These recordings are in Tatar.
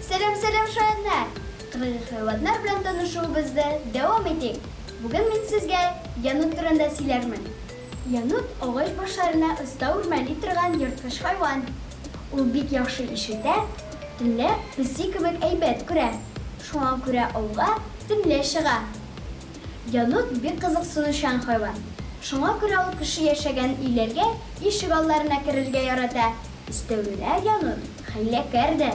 Сәлам, сәлам, шаяннар! Кыргый хайваннар белән танышуыбызны дәвам итик. Бүген мин сезгә янут турында сөйләрмен. Янут агач башларына оста үрмәли торган ерткыч хайван. Ул бик яхшы ишетә, төнлә песи кебек әйбәт күрә. Шуңа күрә ауга төнлә чыга. Янут бик кызыксынучан хайван. Шуңа күрә ул кеше яшәгән өйләргә, ишек алларына керергә ярата. Өстәвенә янут хәйләкәр дә.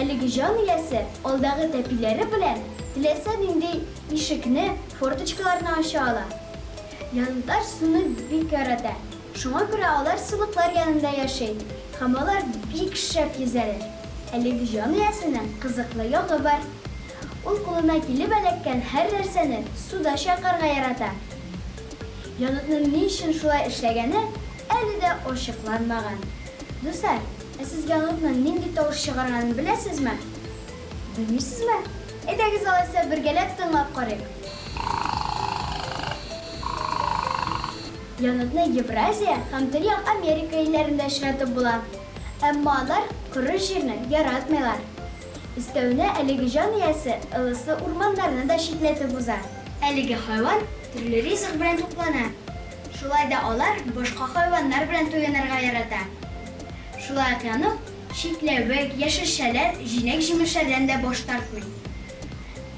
Әлеге җан иясе алдагы тәпиләре белән теләсә нинди ишекне, форточкаларны ача ала. Янутлар суны бик ярата. Шуңа күрә алар сулыклар янында яши һәм алар бик шәп йөзәләр. Әлеге җан иясенең кызыклы ягы бар. Ул кулына килеп эләккән һәр нәрсәне суда чайкарга ярата. Янутның ни өчен шулай эшләгәне әле дә ачыкланмаган. Дуслар, ә сез янутның нинди тавыш чыгарганын беләсезме? Белмисезме? Әйдәгез алайса бергәләп тыңлап карыйк. Янутны Евразия һәм Төньяк Америка илләрендә очратып була. Әмма алар коры җирне яратмыйлар. Өстәвенә әлеге җан иясе ылыслы урманнарны да читләтеп уза. Әлеге хайван төрле ризык белән туклана. Шулай да алар башка хайваннар белән туенырга ярата. Шулай ук янут чикләвек, яшелчәләр, җиләк-җимешләрдән дә баш тартмый.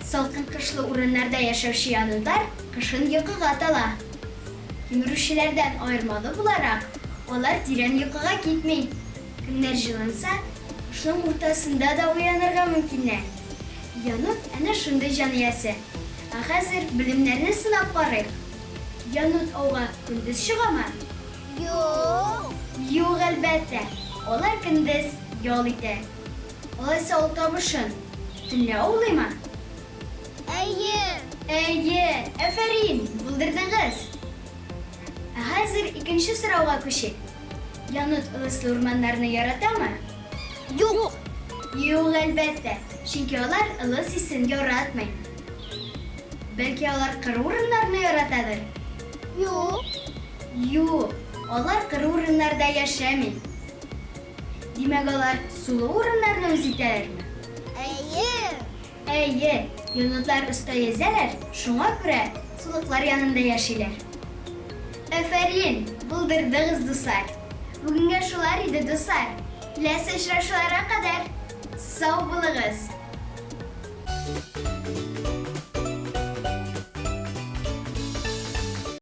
Салкын кышлы урыннарда яшәүче янутлар кышын йокыга тала. Кимерүчеләрдән аермалы буларак, алар тирән йокыга китми. Көннәр җылынса, кышның уртасында да уянырга мөмкиннәр. Янут әнә шундый җан иясе. Ә хәзер белемнәрне сынап карыйк. Янут ауга көндез чыгамы? Юк. Юк, әлбәттә. Алар көндез ял итә. Алайса ул табышын төнлә аулыймы? Әйе. Әйе, афәрин, булдырдыгыз. Ә хәзер икенче сорауга күчик. Янут ылыслы урманнарны яратамы? Юк. Юк, әлбәттә, чөнки алар ылыс исен яратмый. Бәлки алар кыр урыннарны яратадыр? Юк. Юк, алар кыр урыннарда яшәми. Димәк, алар сулы урыннарны үз итәләрме? Әйе. Әйе, йонотлар оста йөзәләр, шуңа күрә сулыклар янында яшиләр. Афәрин, булдырдыгыз, дуслар! Бүгенгә шулар иде, дуслар. Киләсе очрашуларга кадәр! Сау булыгыз!